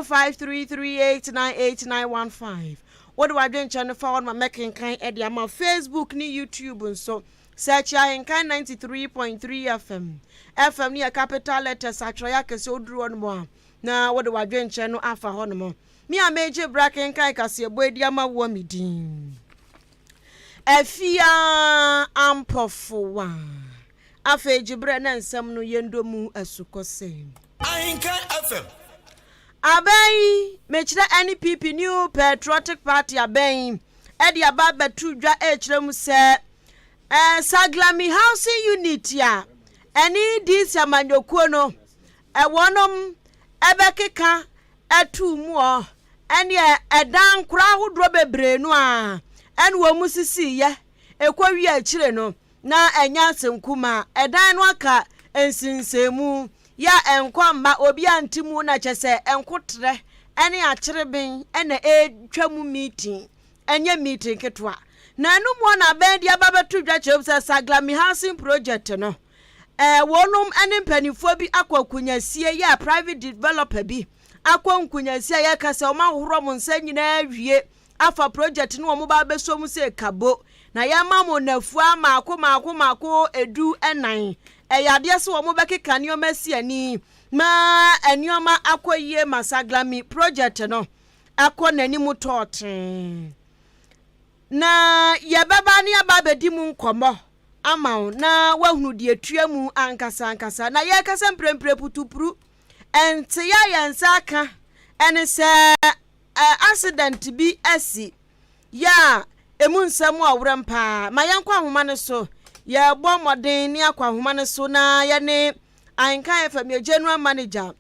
0533898915. Wode w'adwenkyerɛ no fa hɔ no ma mɛkenkan de ama. Facebook ne YouTube nso, search Ahenkan 93.3 FM. FM no yɛ capital letters, atwerɛeɛ akɛseɛ. Woduru hɔ nom a, na wode w'adwenkyerɛ no afa hɔ nom. Me a megye bra kenkan kaseɛbɔ adi ama woɔ, me din Afia Ampɔfowa. Afei gye berɛ na nsɛm no yɛndɔ mu asukɔsɛm. Ahenkan FM. Abɛn yi, mekyerɛ NPP, New Patriotic Party, abɛn ɛde aba abɛto dwa ɛrekyerɛ mu sɛ Saglemi Housing Unit a ɛne DC amanyɔkuo no ɛwɔnom ɛbɛkeka ɛto mu hɔ, ɛne ɛdan nkora ahodoɔ bebree no a ɛne wɔn mu sisiiɛ ɛkɔ wie akyire no na ɛnyɛ asɛnkuma, ɛdan no aka nsinsɛnmu yɛ ɛnkɔ mma obi ante mu, na kyɛ sɛ ɛnkotrɛ ɛne akyereben ɛna ɛretwa mu meeting, ɛnyɛ meeting ketewa. Na ɛno mu na abɛn de aba bɛto dwa kyerɛ mu sɛ Saglemi Housing Project no, wɔnom ne mpanimfoɔ bi akɔ akunyasie yɛ a private developer bi akɔ nkunyasie a yɛka sɛ wɔn ahohoro wɔn nsa nyinaa wie afa project no, wɔn ba abɛso mu sɛ kabo na yɛma mo nafua maako maako maako 14. Ɛyɛ adeɛ sɛ wɔn bɛkeka nneɛma si ani ma nneɛma akɔ yie ma Saglemi project no akɔ n'anim tɔɔtee, na yɛbɛba ne yɛba abɛdi mu nkɔmmɔ ama wo na woahunu deɛ tua mu ankasa ankasa. Na yɛrekasa mprempren putupuru, ɛnte yɛ a yɛn nsa aka ɛne sɛ accident bi asi yɛ a emu nsɛm a ɔwerɛm paa. Ma yɛnkɔ ahoma no so, yɛbɔ mmɔden ne akɔ ahoma no so na yɛne Ahenkan FM yɛ general manager,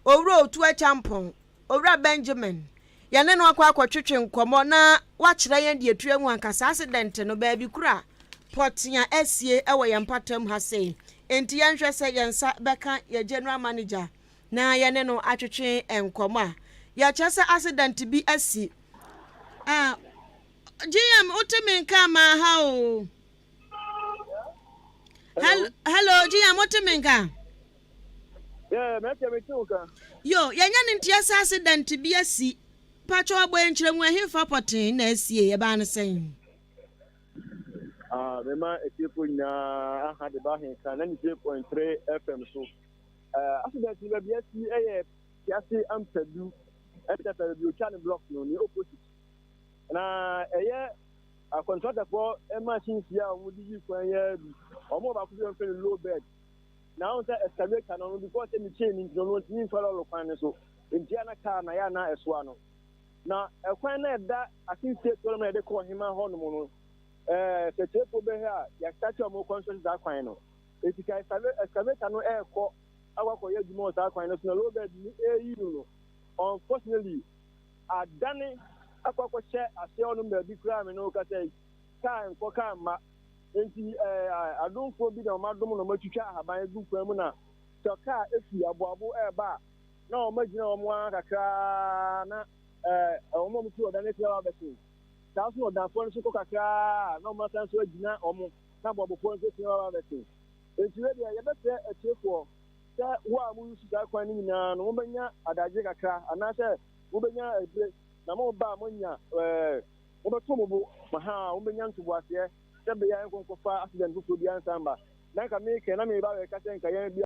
Owura Otu Akyampɔn, Owura Benjamin, yɛne no akɔ akɔtwetwe nkɔmmɔ na wakyerɛ yɛn deɛ tua mu ankasa, accident no baabi kora pɔtea asie ɛwɔ yɛn mpatam ha sei. Nti yɛnhwɛ sɛ yɛn nsa bɛka yɛ general manager na yɛne no atwetwe nkɔmmɔ a yɛkyerɛ sɛ accident bi asi. Ah, GM, wote me nka ma ha o? Hello, hello, GM, wote me nka? Yeah, mɛtɛ me te wo ka. Yo, yɛnyɛ ne nteɛ sɛ accident bi asi. Patwɛ, wabɔ yɛn nkyerɛ mu, ɛhefa pɔtee na asie, yɛbaa no sɛn? Ah, mema etiefo nyinaa aha de ba Ahenka 93.3 FM so. Accident ni baabi asi ɛyɛ Kiase Ampadu ɛsɛ fɛ baabi otwa ne block no ne opposite. Na ɛyɛ akɔntratafoɔ machines yi a wɔde yi kwan yɛ bi. Wɔn wɔ baako bi a wɔfrɛ no low bed. Na wɔn sɛ excavator no because ɛmi chain nti no ntumi nfa lɔɔre kwan no so. Nti ana kaa na yɛ ana ɛsoa no. Na ɛkwan na ɛda asensie toɔ no yɛde kɔ ɔhema hɔ nom no, sɛ tiefo bɛhwɛ a, yɛasate ɔmo construction saa kwan no. Eti ka excavator no ɛɛkɔ akɔ akɔyɛ adwuma wɔ saa kwan no so na low bed ni ɛɛyi no, unfortunately adane akɔ akɔhyɛ aseɛ hɔnom baabi koraa. Me no kasa yi, kaa nkɔ kaa mma. Nti adomfoɔ bi na ɔmo adom na ɔmo atwitwa ahaban egu kwan mu, na sɛ kaa efi aboabo ɛɛba a, na ɔmo agyina wɔn ara kakraa na wɔn a wɔn ti ɔdan no aba abɛsen. Saa nso na ɔdanfoɔ no nso kɔ kakraa na wɔn asan nso agyina wɔn na aboabofoɔ nso agyina aba abɛsen. Nti wei deɛ, yɛbɛsrɛ atiefoɔ sɛ wo a mo use saa kwan no nyinaa no, mobɛnya adagye kakra anaasɛ mobɛnya ebire na mo ba a monya mobɛto mo bo ma ha mobɛnya ntoboaseɛ sɛ bɛyɛ nkɔnkɔfa accident foforɔ bi ansan ba. Na nka mekɛ na meba bɛka sɛ nka yɛn bi.